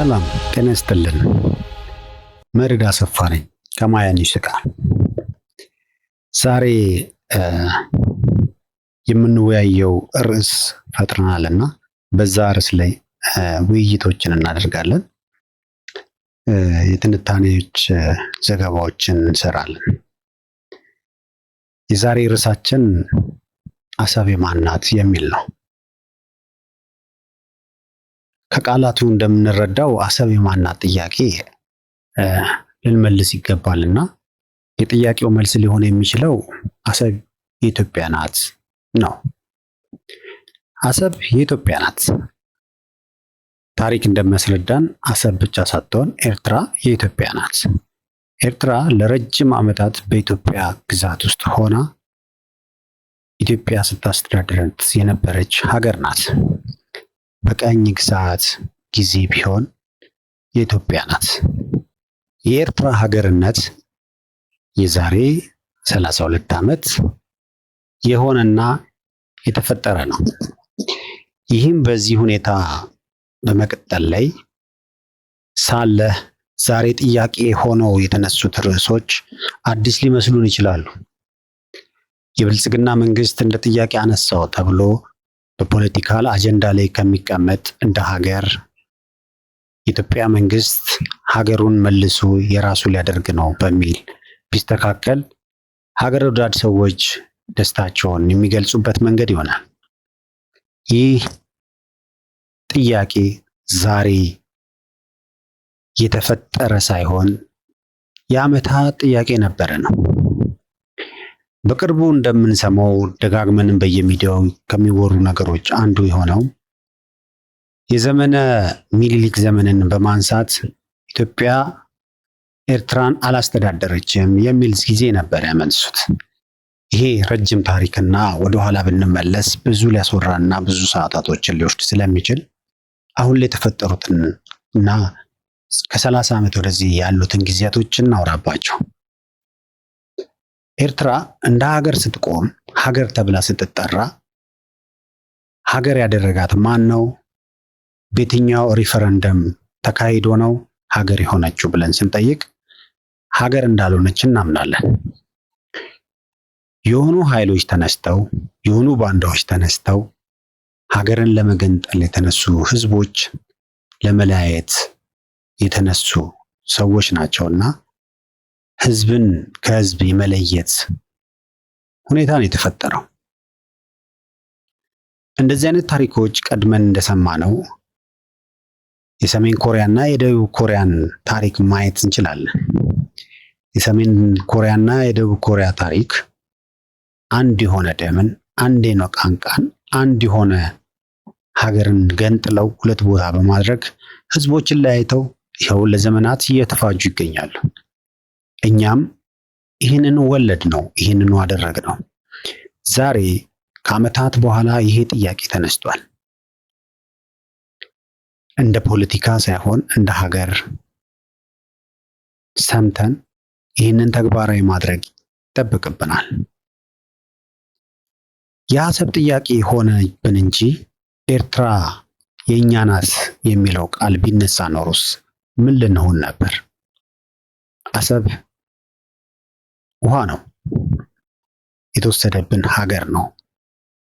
ሰላም ጤና ይስጥልን። መርዕድ አሰፋ ነኝ ከማያ ኒውስ ጋር። ዛሬ የምንወያየው ርዕስ ፈጥረናል እና በዛ ርዕስ ላይ ውይይቶችን እናደርጋለን። የትንታኔዎች ዘገባዎችን እንሰራለን። የዛሬ ርዕሳችን አሰብ የማን ናት የሚል ነው። ከቃላቱ እንደምንረዳው አሰብ የማን ናት ጥያቄ ልንመልስ ይገባልና የጥያቄው መልስ ሊሆን የሚችለው አሰብ የኢትዮጵያ ናት ነው። አሰብ የኢትዮጵያ ናት። ታሪክ እንደሚያስረዳን አሰብ ብቻ ሳትሆን ኤርትራ የኢትዮጵያ ናት። ኤርትራ ለረጅም ዓመታት በኢትዮጵያ ግዛት ውስጥ ሆና ኢትዮጵያ ስታስተዳድረት የነበረች ሀገር ናት። በቀኝ ግዛት ጊዜ ቢሆን የኢትዮጵያ ናት። የኤርትራ ሀገርነት የዛሬ 32 ዓመት የሆነና የተፈጠረ ነው። ይህም በዚህ ሁኔታ በመቀጠል ላይ ሳለ ዛሬ ጥያቄ ሆነው የተነሱት ርዕሶች አዲስ ሊመስሉን ይችላሉ። የብልጽግና መንግስት እንደ ጥያቄ አነሳው ተብሎ በ political አጀንዳ ላይ ከሚቀመጥ እንደ ሀገር የኢትዮጵያ መንግስት ሀገሩን መልሶ የራሱ ሊያደርግ ነው በሚል ቢስተካከል ሀገር ወዳድ ሰዎች ደስታቸውን የሚገልጹበት መንገድ ይሆናል። ይህ ጥያቄ ዛሬ የተፈጠረ ሳይሆን የዓመታት ጥያቄ ነበረ ነው። በቅርቡ እንደምንሰማው ደጋግመንም በየሚዲያው ከሚወሩ ነገሮች አንዱ የሆነው የዘመነ ሚኒሊክ ዘመንን በማንሳት ኢትዮጵያ ኤርትራን አላስተዳደረችም የሚል ጊዜ ነበር ያመንሱት። ይሄ ረጅም ታሪክና ወደኋላ ብንመለስ ብዙ ሊያስወራና ብዙ ሰዓታቶችን ሊወስድ ስለሚችል አሁን ላይ የተፈጠሩትን እና ከ30 ዓመት ወደዚህ ያሉትን ጊዜያቶች እናውራባቸው። ኤርትራ እንደ ሀገር ስትቆም፣ ሀገር ተብላ ስትጠራ ሀገር ያደረጋት ማን ነው? በየትኛው ሪፈረንደም ተካሂዶ ነው ሀገር የሆነችው ብለን ስንጠይቅ ሀገር እንዳልሆነች እናምናለን። የሆኑ ኃይሎች ተነስተው፣ የሆኑ ባንዳዎች ተነስተው ሀገርን ለመገንጠል የተነሱ፣ ህዝቦች ለመለያየት የተነሱ ሰዎች ናቸውና ህዝብን ከህዝብ የመለየት ሁኔታ ነው የተፈጠረው። እንደዚህ አይነት ታሪኮች ቀድመን እንደሰማነው የሰሜን ኮሪያና የደቡብ ኮሪያን ታሪክ ማየት እንችላለን። የሰሜን ኮሪያና የደቡብ ኮሪያ ታሪክ አንድ የሆነ ደምን፣ አንድ የሆነ ቋንቋን፣ አንድ የሆነ ሀገርን ገንጥለው ሁለት ቦታ በማድረግ ህዝቦችን ለያይተው ይኸው ለዘመናት እየተፋጁ ይገኛሉ። እኛም ይህንን ወለድ ነው፣ ይህንኑ አደረግ ነው። ዛሬ ከዓመታት በኋላ ይሄ ጥያቄ ተነስቷል። እንደ ፖለቲካ ሳይሆን እንደ ሀገር ሰምተን ይህንን ተግባራዊ ማድረግ ይጠበቅብናል። የአሰብ ጥያቄ ሆነብን እንጂ ኤርትራ የእኛ ናት የሚለው ቃል ቢነሳ ኖሮስ ምን ልንሆን ነበር? አሰብ ውሃ ነው። የተወሰደብን ሀገር ነው፣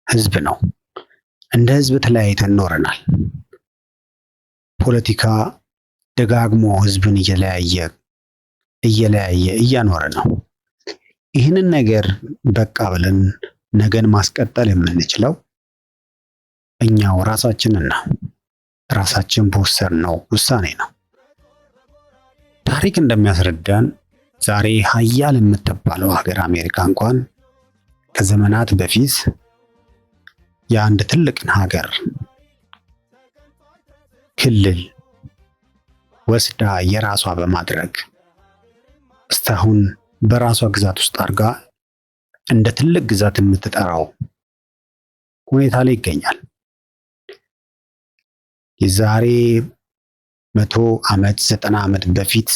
ህዝብ ነው። እንደ ህዝብ ተለያይተን ኖረናል። ፖለቲካ ደጋግሞ ህዝብን እየለያየ እየለያየ እያኖረ ነው። ይህንን ነገር በቃ ብለን ነገን ማስቀጠል የምንችለው እኛው ራሳችንን ነው። ራሳችን በወሰንነው ውሳኔ ነው። ታሪክ እንደሚያስረዳን ዛሬ ሀያል የምትባለው ሀገር አሜሪካ እንኳን ከዘመናት በፊት የአንድ ትልቅን ሀገር ክልል ወስዳ የራሷ በማድረግ እስካሁን በራሷ ግዛት ውስጥ አድርጋ እንደ ትልቅ ግዛት የምትጠራው ሁኔታ ላይ ይገኛል። የዛሬ 100 ዓመት፣ 90 ዓመት በፊት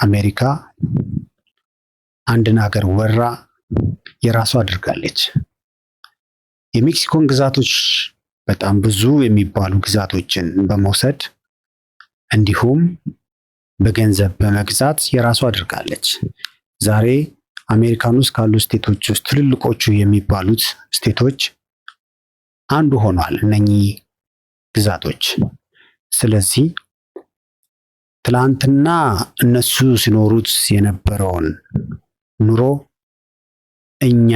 አሜሪካ አንድን ሀገር ወራ የራሷ አድርጋለች። የሜክሲኮን ግዛቶች በጣም ብዙ የሚባሉ ግዛቶችን በመውሰድ እንዲሁም በገንዘብ በመግዛት የራሷ አድርጋለች። ዛሬ አሜሪካን ውስጥ ካሉ state ኦች ውስጥ ትልልቆቹ የሚባሉት state ኦች አንዱ ሆኗል እነኚህ ግዛቶች። ስለዚህ ትላንትና እነሱ ሲኖሩት የነበረውን ኑሮ እኛ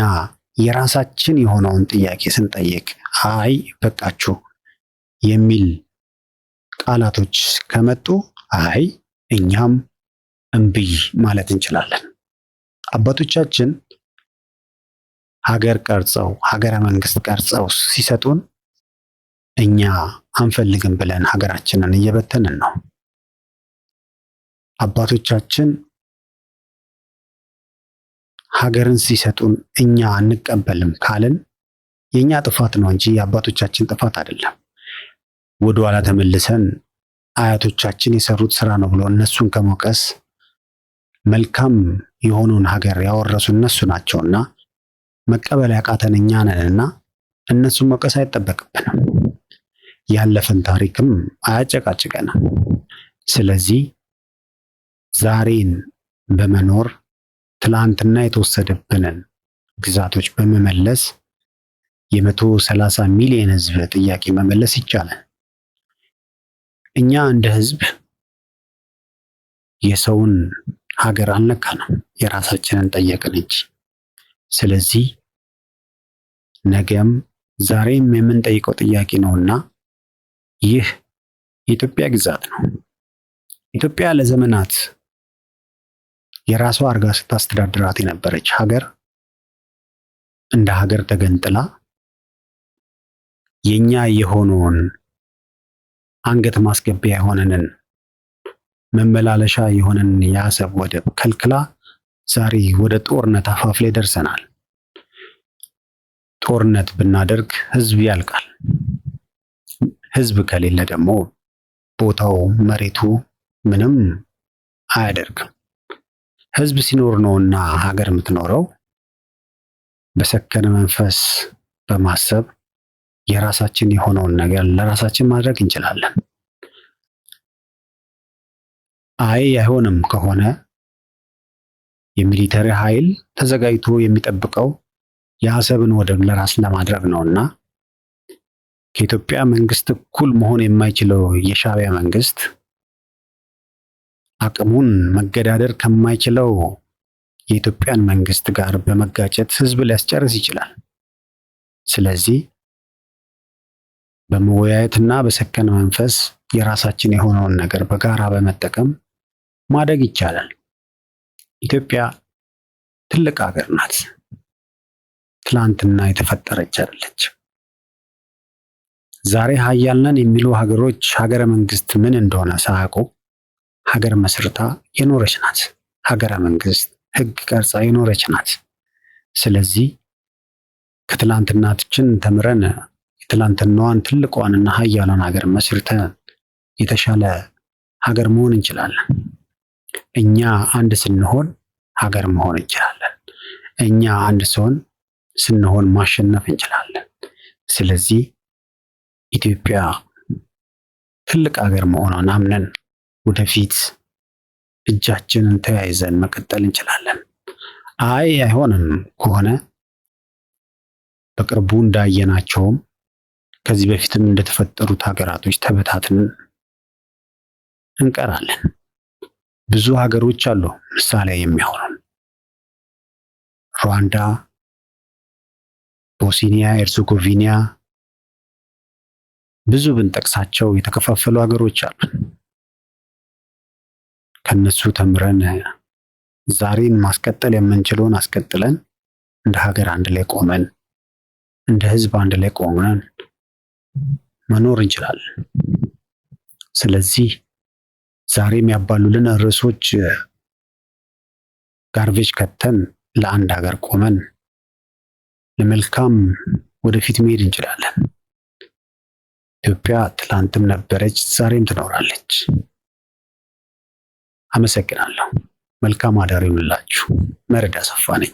የራሳችን የሆነውን ጥያቄ ስንጠይቅ አይ በቃችሁ የሚል ቃላቶች ከመጡ አይ እኛም እምቢ ማለት እንችላለን። አባቶቻችን ሀገር ቀርጸው፣ ሀገረ መንግስት ቀርጸው ሲሰጡን እኛ አንፈልግም ብለን ሀገራችንን እየበተንን ነው። አባቶቻችን ሀገርን ሲሰጡን እኛ አንቀበልም ካልን የእኛ ጥፋት ነው እንጂ የአባቶቻችን ጥፋት አይደለም። ወደኋላ ተመልሰን አያቶቻችን የሰሩት ስራ ነው ብሎ እነሱን ከመውቀስ መልካም የሆነውን ሀገር ያወረሱ እነሱ ናቸውና መቀበል ያቃተን እኛ ነንና እነሱን መውቀስ አይጠበቅብንም። ያለፈን ታሪክም አያጨቃጭቀንም። ስለዚህ ዛሬን በመኖር ትላንትና የተወሰደብንን ግዛቶች በመመለስ የ130 ሚሊዮን ህዝብ ጥያቄ መመለስ ይቻላል። እኛ እንደ ህዝብ የሰውን ሀገር አልነካንም፣ የራሳችንን ጠየቅን እንጂ። ስለዚህ ነገም ዛሬም የምንጠይቀው ጥያቄ ነውና ይህ የኢትዮጵያ ግዛት ነው። ኢትዮጵያ ለዘመናት የራሷ አድርጋ ስታስተዳድራት የነበረች ሀገር እንደ ሀገር ተገንጥላ የኛ የሆነውን አንገት ማስገቢያ የሆነንን፣ መመላለሻ የሆነንን የአሰብ ወደብ ከልክላ ዛሬ ወደ ጦርነት አፋፍ ላይ ደርሰናል። ጦርነት ብናደርግ ህዝብ ያልቃል። ህዝብ ከሌለ ደግሞ ቦታው መሬቱ ምንም አያደርግም። ህዝብ ሲኖር ነውና ሀገር የምትኖረው። በሰከነ መንፈስ በማሰብ የራሳችን የሆነውን ነገር ለራሳችን ማድረግ እንችላለን። አይ አይሆንም ከሆነ የ military ኃይል ተዘጋጅቶ የሚጠብቀው የአሰብን ወደብ ለራስ ለማድረግ ነውና ከኢትዮጵያ መንግስት እኩል መሆን የማይችለው የሻዕቢያ መንግስት አቅሙን መገዳደር ከማይችለው የኢትዮጵያን መንግስት ጋር በመጋጨት ህዝብ ሊያስጨርስ ይችላል። ስለዚህ በመወያየትና በሰከነ መንፈስ የራሳችን የሆነውን ነገር በጋራ በመጠቀም ማደግ ይቻላል። ኢትዮጵያ ትልቅ ሀገር ናት። ትላንትና የተፈጠረች አይደለች። ዛሬ ሀያል ነን የሚሉ ሀገሮች ሀገረ መንግስት ምን እንደሆነ ሳያውቁ ሀገር መስርታ የኖረች ናት። ሀገረ መንግስት ህግ ቀርጻ የኖረች ናት። ስለዚህ ከትላንትናችን ተምረን የትላንትናዋን ትልቋንና ሀያሏን ሀገር መስርተን የተሻለ ሀገር መሆን እንችላለን። እኛ አንድ ስንሆን ሀገር መሆን እንችላለን። እኛ አንድ ስንሆን ማሸነፍ እንችላለን። ስለዚህ ኢትዮጵያ ትልቅ ሀገር መሆኗን አምነን ወደፊት እጃችንን ተያይዘን መቀጠል እንችላለን። አይ አይሆንም ከሆነ በቅርቡ እንዳየናቸውም ከዚህ በፊትም እንደተፈጠሩት ሀገራቶች ተበታትነን እንቀራለን። ብዙ ሀገሮች አሉ ምሳሌ የሚሆኑን፣ ሩዋንዳ፣ ቦስኒያ ሄርዞጎቪኒያ፣ ብዙ ብንጠቅሳቸው የተከፋፈሉ ሀገሮች አሉ። ከነሱ ተምረን ዛሬን ማስቀጠል የምንችለውን አስቀጥለን እንደ ሀገር አንድ ላይ ቆመን፣ እንደ ህዝብ አንድ ላይ ቆመን መኖር እንችላለን። ስለዚህ ዛሬ የሚያባሉልን ርዕሶች garbage ከተን ለአንድ ሀገር ቆመን ለመልካም ወደፊት መሄድ እንችላለን። ኢትዮጵያ ትላንትም ነበረች፣ ዛሬም ትኖራለች። አመሰግናለሁ። መልካም አዳር ይሁንላችሁ። መረዳ አሰፋ ነኝ።